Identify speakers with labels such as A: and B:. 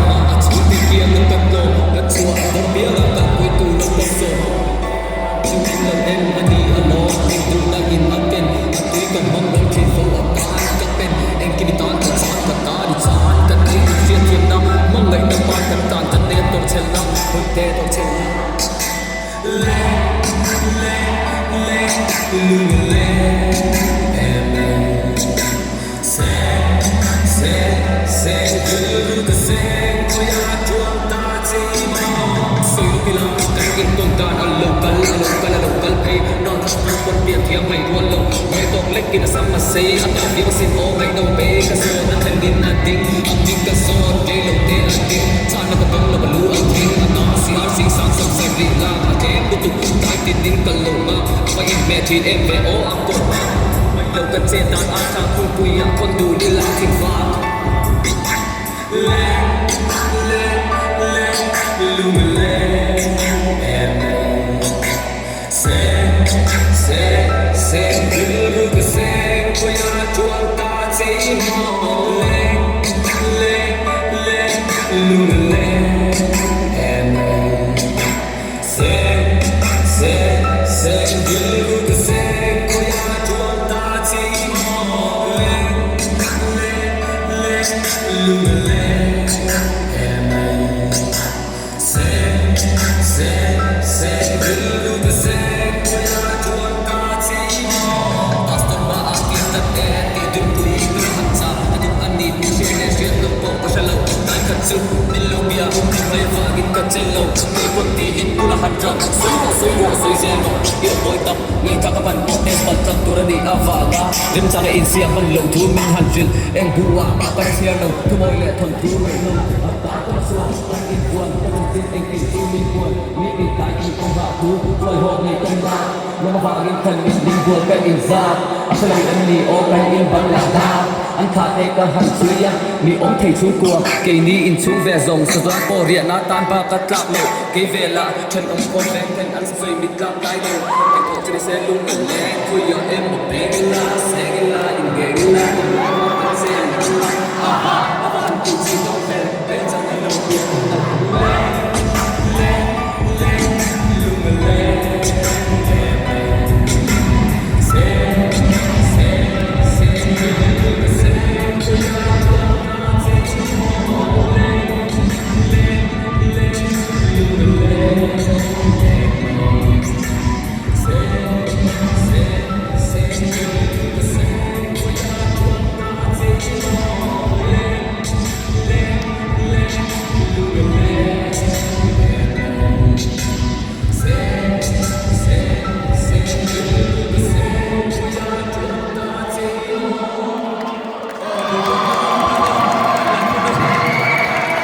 A: hma a chhungte kianga ka tlawm ka chhuah dawr bianga kalpui tura ka sawm chu in lo em a ni a lawm induhna in a ken a tui ka hmang lo thin fo a tan ka pen engkim i tan ka chan ka tan i chan ka tui in hriatthiamna hmangaihna hmai kan tan ka nen tawrh chhelna hawihte tawrh chhelna le le le lung le em em se se se rilru ka seng khawiah chuan ta che maw sawi lawk ila kan intawn dan a lo kal a lo kal a lo kal phei nang ka hriat pawn pian thiam hai rual lo ngaih tawk lek in a sam a sei a tawp viau sin aw ngaih no be ka zawn a thlen in a ding a ding ka zawn rei lo te a ding chahna ka dawng lo a lu a thing a na si ar si sang sam sar rih lak a tlem lutuk tlai tin in kal lo a a va inhmeh thin em ve aw a kawt mai lo ka chet dan a tha khungpui a khawn dun ila thing vak leng leng leng lung leng em em se se se rilru ka seng khawiah chuan ta che maw leng leng leng lung leng em em se se se rilru ka seng khawiah chuan ta che maw leng leng leng lung leng em em se se se rilru ka seng khawiah chuan ta che maw pastor hma ah tir tak e tih dulpui ka han chak a duh a ni tih hriat leh hriat loh pawh ka hre lo tlai khat chu min lo bia min ngaih vangin ka chel lo kei pawn tiin bula han ṭang sawi rawh sawi rawh sawi zel rawh i aw mawi tak ngaihthlak a van pawh test palh tlang tur a nih avanga remchang a insiam hman loh thu min han hrilh eng buh ah mah ka chhiar lo thumawi leh thawnthu ngaihno a ta tawh chuan kan inbuan ka chanchin engkim chu min buan mi intlai in ka nghah thu chuai haw nei ka nghak lam avangin kan in lingbual ka inzat a hre lo em ni aw kan inban lah dak an thlah te ka han chhui a mi awm thei chhungkua keini inchhung ve zawng sazuan pawh riahna tan bak a tlak loh kei velah thenawm khawm veng ten an sawi mit tlak tlai lo engpawh chu nise lung a leng khawiah emaw peng ila seng ila inngeng ila engmah ka chen aha a va han tih chi tawh ve.